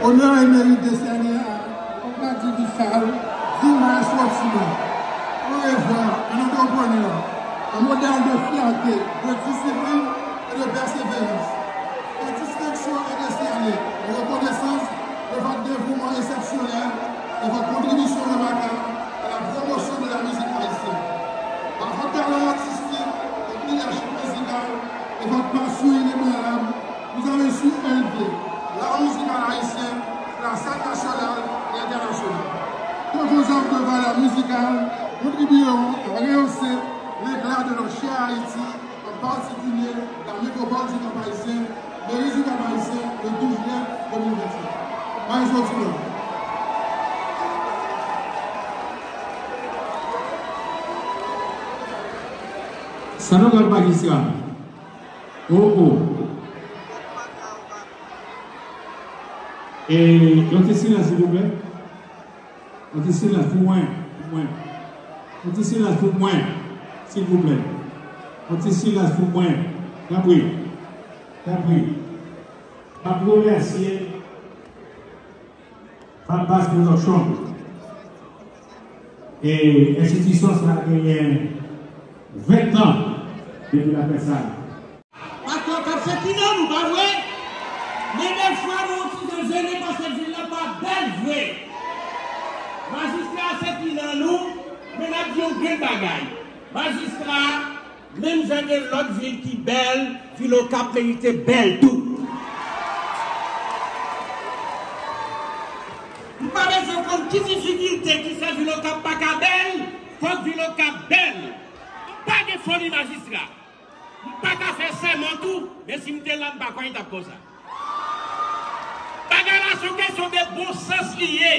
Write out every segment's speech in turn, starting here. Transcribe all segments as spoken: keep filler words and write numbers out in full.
Honneur et mérite décernés à Andy Vichal, Dumas Swatimont. Orevwa, an antreprenè, un modèle de fierté, de discipline et de persévérance. Cette distinction est décernée en reconnaissance de votre dévouement exceptionnel et votre contribution remarquable à la promotion de la musique haïtienne. Par votre talent artistique, votre leadership musical et votre passion inébranlable, vous avez su élever l'art musical haïtien sur la scène nationale et internationale. Toutes vos œuvres de valeur musicale contribueront à rehausser l'éclat de notre cher Haïti, en particulier la métropole du Cap-Haïtien, mairie du Cap-Haïtien, le douze juillet deux mille vingt-cinq. Maestro Tino. Sa nou pral pa ki sa? Oh, oh. E, yon ti silans, silvouplè. Yon ti silans pou mwen, pou mwen. Yon ti silans pou mwen, silvouplè. Yon ti silans pou mwen. Tanpri. Tanpri. M ap remèsye Fanbase Production. E enstitisyon sa a genyen ven tan depi l ap fè sa. Paske Okap se kinan nou, pa vre? Men defwa nou yon ti jan jennen paske vil la pa bèl vre. Majistra se kinan nou, men n ap di yon grenn bagay. Majistra, menm jan gen lòt vil ki bèl, vil Okap merite bèl tou. M pa bezwen konn ki difikilte ki fè vil Okap pa ka bèl, fòk vil Okap bèl. M pa gen foli majistra. M pa ka fè sèman tou, men si m te la, m pa kwè li t ap konsa. Bagay la se yon kesyon de bon sans li ye.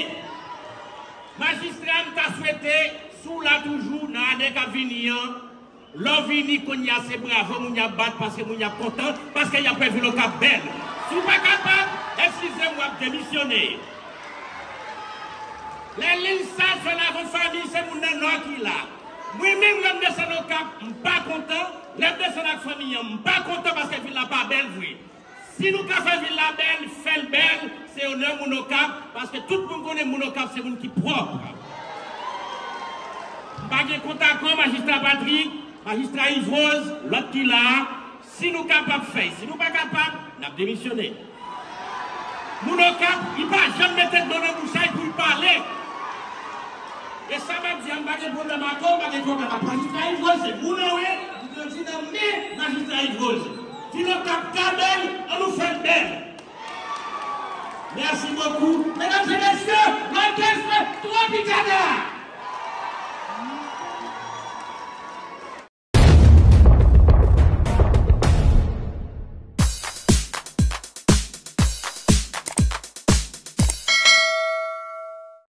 Majistra, m ta swete, si w la toujou nan ane k ap vini an, lè w vini kounye a, se bravo moun y ap bat, paske moun y ap kontan, paske y ap wè vil Okap bèl. Si w pa kapab, eskize m, w ap demisyone. Lè liy sa fè lavan fanmi, se moun nan Nò ki la. Mwen menm, lè m desann Okap, m pa kontan. Lè m desann ak fanmi an, m pa kontan paske vil la pa bèl vre. Si nou ka fè vil la bèl, fè l bèl. Se onè moun Okap, paske tout moun konnen moun Okap se moun ki pwòp. M pa gen kont ak majistra Patrick, majistra Yves Rose, lòt ki la a. Si nou kapab fè, si nou pa kapab, n ap demisyone. Moun Okap, li pa janm mete dlo nan bouch a l pou l pale. E sa m ap di a, m pa gen pwoblèm ak ou, m pa gen pwoblèm ak majistra Yves Rose, se moun an w ye, ou grandi nan men majistra Yves Rose. Vil Okap ka bèl, an nou fè l bèl. Merci beaucoup. Mesdames et messieurs, l'orchestre Tropicana.